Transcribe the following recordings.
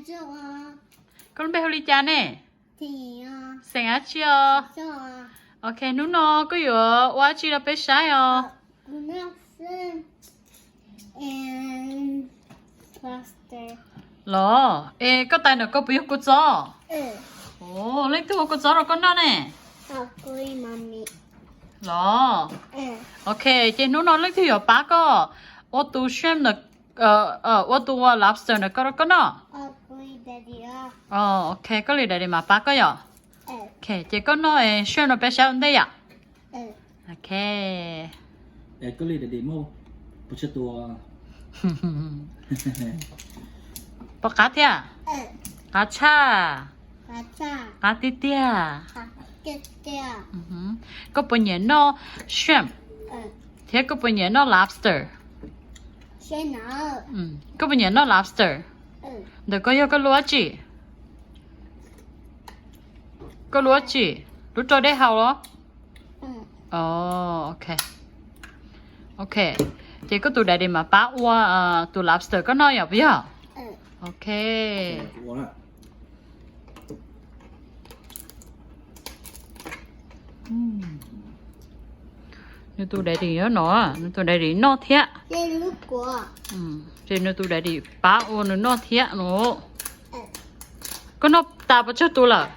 Koj lub npe hu li cas ne? Xeem dab tsi os? Ok, hnub no koj yuav ua dab tsi rau peb saib os? Los, es koj tais ntawm koj puas yog kua txob? Os, leej twg ua kua txob rau koj noj ne? Los, ok, ces hnub no leej twg yuav pab koj ua tus shrimp ntawm, ua tus lobster ntawm koj rau koj noj? Ok, koj li daddy mam pab koj yom. Ok, ces koj noj shrimp no peb saib ua ntej yom. Ok. Pom qab thiab? Qab tshaj. Qab tiag tiag. Koj puas nyiam noj shrimp? Thiab koj puas nyiam noj lobster? Koj puas nyiam noj lobster? Ntawm koj yog koj lub dab tsi? Koj lub dab tsi? Lub rau dej haus los? Ok. Ok, ces koj tus daddy mam pab ua tus lobster koj noj yom, puas yog? Ok. Nws tus daddy nyob no, nws tus daddy noj thiab. Ces nws tus daddy pab ua nws noj thiab no. Koj noj tas pes tsawg tus lawm?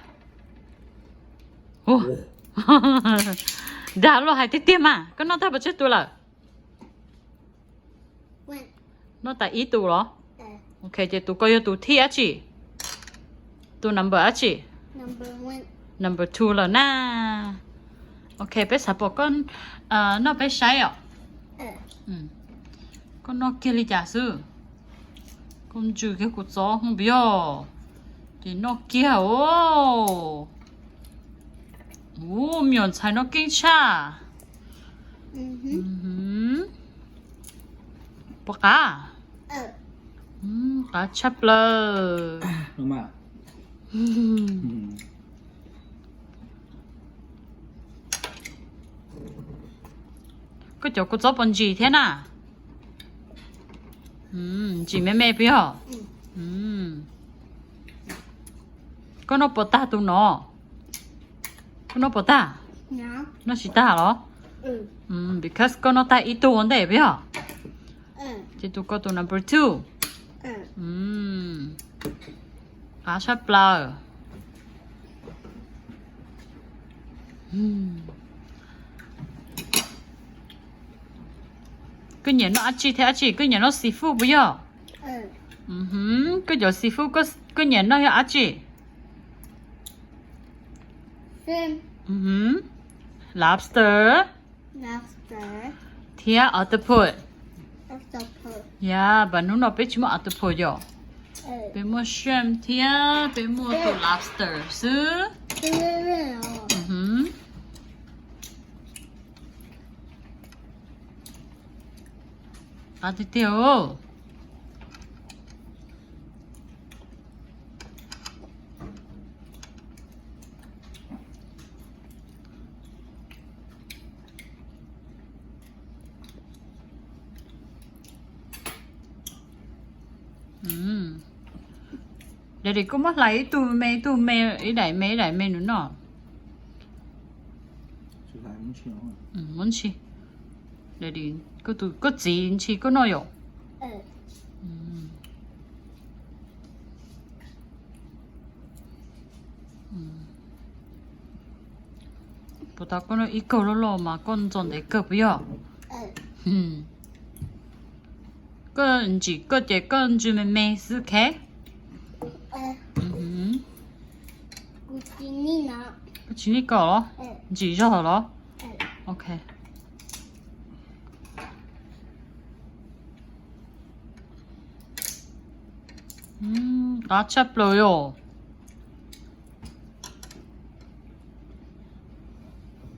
Dag luaj hais tiag tiag mas, koj noj tag pes tsawg tus lawm? Noj tas ib tus los? Ok, ces tus koj yog tus thib dab tsi? Tus number dab tsi? Number two lawm na. Ok, peb xav pom koj noj peb saib os. Koj noj kiag li cas xwb? Koj ntsws kiag kuv txob hwj puas yog? Ces noj kiag os. Ub, me nyuam ntxhais noj keej tshaj. Puas qab? Qab tshaj plaws. Koj cov kua txob puas ntsim thiab na? Ntsim me me puas yog? Koj noj puas tag tus no? Koj noj puas tag? Noj tsis tag los? Because koj noj tag ib tug ua ntej puas yog? Ces tus koj tus number two. Qab tshaj plaws. Koj nyiam noj dab tsi thiab dab tsi? Koj nyiam noj seafood puas yog? Koj cov seafood koj nyiam noj yog dab tsi? Lobster thiab octopus. Yog, pab hnub no peb tsis muaj octopus yom. Peb muaj shrimp thiab peb muaj tus lobster xwb. Qab tiag tiag. Daddy kuj muab hlais ib tug me ib tug me, ib daim me ib daim me nws noj. Muab ntshis. Daddy, koj txiv ntshis koj noj yom? Puas tau koj noj ib kaug loj loj mas koj ntxo ntev kawg puas yog? Koj ntsim koj ces koj ntsws me me xwb, ok? Koj tsis nij kom los? Ntsim zog los? Ok. Qab tshaj plaws yom.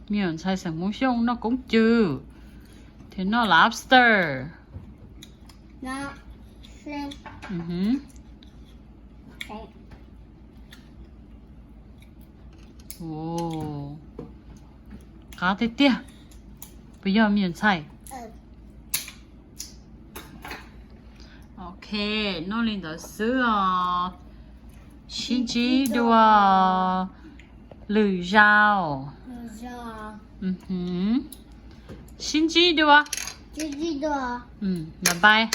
Me nyuam ntxhais xeem Hmoob Xyooj noj koob cw thiab noj lobster. Qab tiag tiag. Puas yog me nyuam ntxhais? Ok, noj li ntawd xwb os. Sib ntsib dua lwm zaus. Sib ntsib dua. Bye bye.